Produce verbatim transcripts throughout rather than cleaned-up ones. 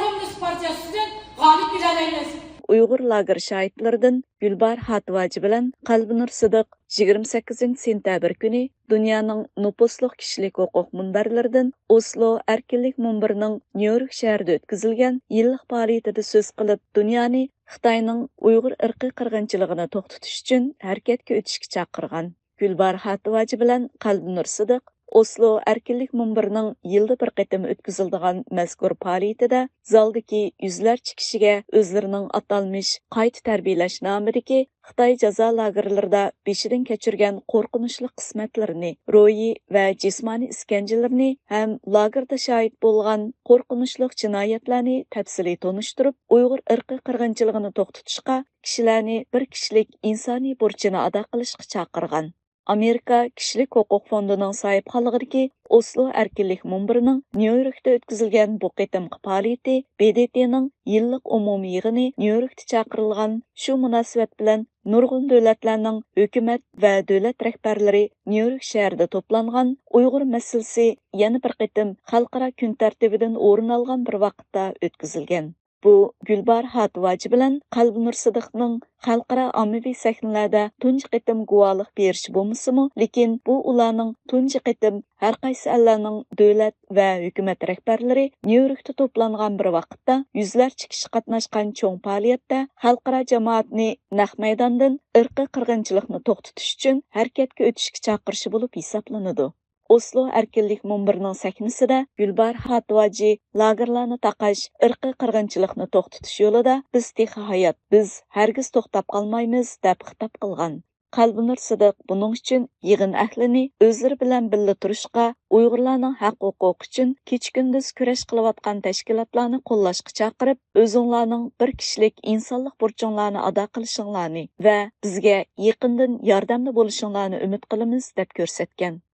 كوممۇنىست پارتىيەسى ئۈستىدىن غالىب كېلەلەيمىز. ئۇيغۇر لاگېر شاھىتلىرىدىن گۈلباھار ھاتىۋاجى بىلەن قەلبىنۇر سىدىق يىگىرمە سەككىزىنچى سېنتەبىر كۈنى دۇنيانىڭ نوپۇزلۇق كىشىلىك ھوقۇق مۇنبەرلىرىدىن ئوسلو ئەركىنلىك مۇنبىرىنىڭ نيۇ يورك شەھىرىدە ئۆتكۈزۈلگەن يىللىق پائالىيىتىدە سۆز قىلىپ، دۇنيانى خىتاينىڭ ئۇيغۇر ئىرقىي قىرغىنچىلىقىنى توختىتىش ئۈچۈن ھەرىكەتكە ئۆتۈشكە چاقىرغان. گۈلباھار ھاتىۋاجى بىلەن قەلبىنۇر سىدىق ئوسلو ئەركىنلىك مۇنبىرىنىڭ يىلدا بىر قېتىم ئۆتكۈزۈلىدىغان مەزكۇر پائالىيىتىدە زالدىكى يۈزلەرچە كىشىگە ئۆزلىرىنىڭ ئاتالمىش قايتا تەربىيەلەش نامىدىكى خىتاي جازا لاگېرلىرىدا بېشىدىن كەچۈرگەن قورقۇنچلۇق قىسمەتلىرىنى، روھىي ۋە جىسمانىي ئىسكەنجىلىرىنى ھەم لاگېردا شاھىت بولغان قورقۇنچلۇق جىنايەتلەرنى تەپسىلىي تونۇشتۇرۇپ، ئۇيغۇر ئىرقىي قىرغىنچىلىقىنى توختىتىشقا كىشىلەرنى بىر كىشىلىك ئىنسانىي بۇرچىنى ئادا قىلىشقا چاقىرغان. ئامېرىكا كىشىلىك ھوقۇق فوندىنىڭ ساھىبخانلىقىدىكى ئوسلو ئەركىنلىك مۇنبىرىنىڭ نيۇ يوركتا ئۆتكۈزۈلگەن بۇ قېتىمقى پائالىيىتى ب د ت نىڭ يىللىق ئومۇمىي يىغىنى نيۇ يوركتا چاقىرىلغان. شۇ مۇناسىۋەت بىلەن نۇرغۇن دۆلەتلەرنىڭ ھۆكۈمەت ۋە دۆلەت رەھبەرلىرى نيۇ يورك شەھىرىدە توپلانغان. ئۇيغۇر مەسىلىسى يەنە بىر قېتىم خەلقئارا كۈن تەرتىپىدىن ئورۇن ئالغان بىر ۋاقىتتا ئۆتكۈزۈلگەن. بۇ گۈلباھار ھاتىۋاجى بىلەن قەلبىنۇر سىدىقنىڭ خەلقئارا ئاممىۋى سەھنىلەردە تۇنجى قېتىم گۇۋاھلىق بېرىشى بولمىسىمۇ، لېكىن بۇ ئۇلارنىڭ تۇنجى قېتىم ھەر قايسى ئەللەرنىڭ دۆلەت ۋە ھۆكۈمەت رەھبەرلىرى نيۇ يوركتا توپلانغان بىر ۋاقىتتا يۈزلەرچە كىشى قاتناشقان چوڭ پائالىيەتتە خەلقئارا جامائەتنى نەق مەيداندىن ئىرقىي قىرغىنچىلىقنى توختىتىش ئۈچۈن ھەرىكەتكە ئۆتۈشكە چاقىرىشى بولۇپ ھېسابلىنىدۇ. ئوسلو ئەركىنلىك مۇنبىرىنىڭ سەھنىسىدە گۈلباھار ھاتىۋاجى لاگېرلارنى تاقاش، ئىرقىي قىرغىنچىلىقنى توختىتىش يولىدا بىز تېخى ھايات، بىز ھەرگىز توختاپ قالمايمىز، دەپ خىتاب قىلغان. قەلبىنۇر سىدىق بۇنىڭ ئۈچۈن يىغىن ئەھلىنى ئۆزلىرى بىلەن بىللە تۇرۇشقا، ئۇيغۇرلارنىڭ ھەق-ھوقۇقى ئۈچۈن كېچە-كۈندۈز كۈرەش قىلىۋاتقان تەشكىلاتلارنى قوللاشقا چاقىرىپ، ئۆزۈڭلارنىڭ بىر كىشىلىك ئىنسانلىق بۇرچۇڭلارنى ئادا قىلىشىڭلارنى ۋە بىزگە يېقىندىن ياردەمدە بولۇشۇڭلارنى ئۈمىد قىلىمىز، دەپ كۆرسەتكەن.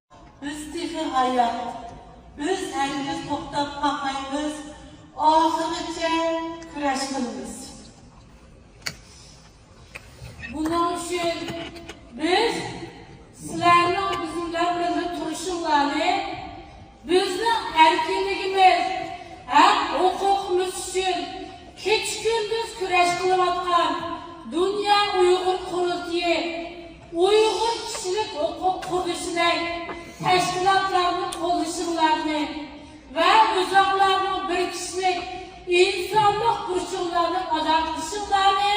بىز تېخى ھايات. بىز ھەرگىز توختاپ قالمايمىز. ئاخىرغىچە كۈرەش قىلىمىز. بۇنىڭ ئۈچۈن بىز سىلەرنىڭ بىزنىڭ بىلەن بىللە تۇرۇشۇڭلارنى، بىزنىڭ ئەركىنلىكىمىز، ھەق-ھوقۇقىمىز ئۈچۈن كېچە-كۈندۈز كۈرەش قىلىۋاتقان دۇنيا ئۇيغۇر قۇرۇلتىيى، ئۇيغۇر كىشىلىك ھوقۇق قۇرۇلۇشىدەك تەشكىلاتلارنى قوللىشىڭلارنى ۋە ئۆزۈڭلارنىڭ بىر كىشىلىك ئىنسانلىق بۇرچۇڭلارنى ئادا قىلىشىڭلارنى،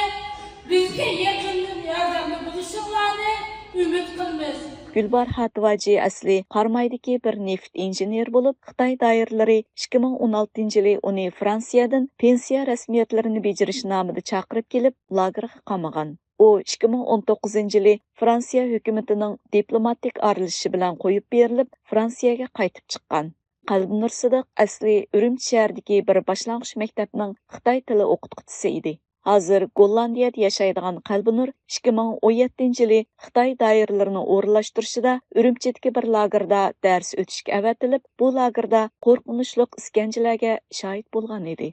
بىزگە يېقىندىن ياردەمدە بولۇشۇڭلارنى ئۈمىد قىلىمىز. گۈلباھار ھاتىۋاجى ئەسلى قارامايدىكى بىر نېفىت ئىنژېنېرى بولۇپ، خىتاي دائىرىلىرى ئىككى مىڭ ئون ئالتىنچى يىلى ئۇنى فرانسىيەدىن پېنسىيە رەسمىيەتلىرىنى بېجىرىش نامىدا چاقىرىپ كېلىپ، لاگېرغا قامىغان. ئۇ ئىككى مىڭ ئون توققۇزىنچى يىلى فرانسىيە ھۆكۈمىتىنىڭ دىپلوماتىك ئارىلىشىشى بىلەن قويۇپ بېرىلىپ، فرانسىيەگە قايتىپ چىققان. قەلبىنۇر سىدىق ئەسلى ئۈرۈمچى شەھىرىدىكى بىر باشلانغۇچ مەكتەپنىڭ خىتاي تىلى ئوقۇتقۇچىسى ئىدى. ھازىر گوللاندىيەدە ياشايدىغان قەلبىنۇر ئىككى مىڭ ئون يەتتىنچى يىلى خىتاي دائىرىلىرىنىڭ ئورۇنلاشتۇرۇشىدا ئۈرۈمچىدىكى بىر لاگېردا دەرس ئۆتۈشكە ئەۋەتىلىپ، بۇ لاگېردا قورقۇنچلۇق ئىسكەنجىلەرگە شاھىت بولغان ئىدى.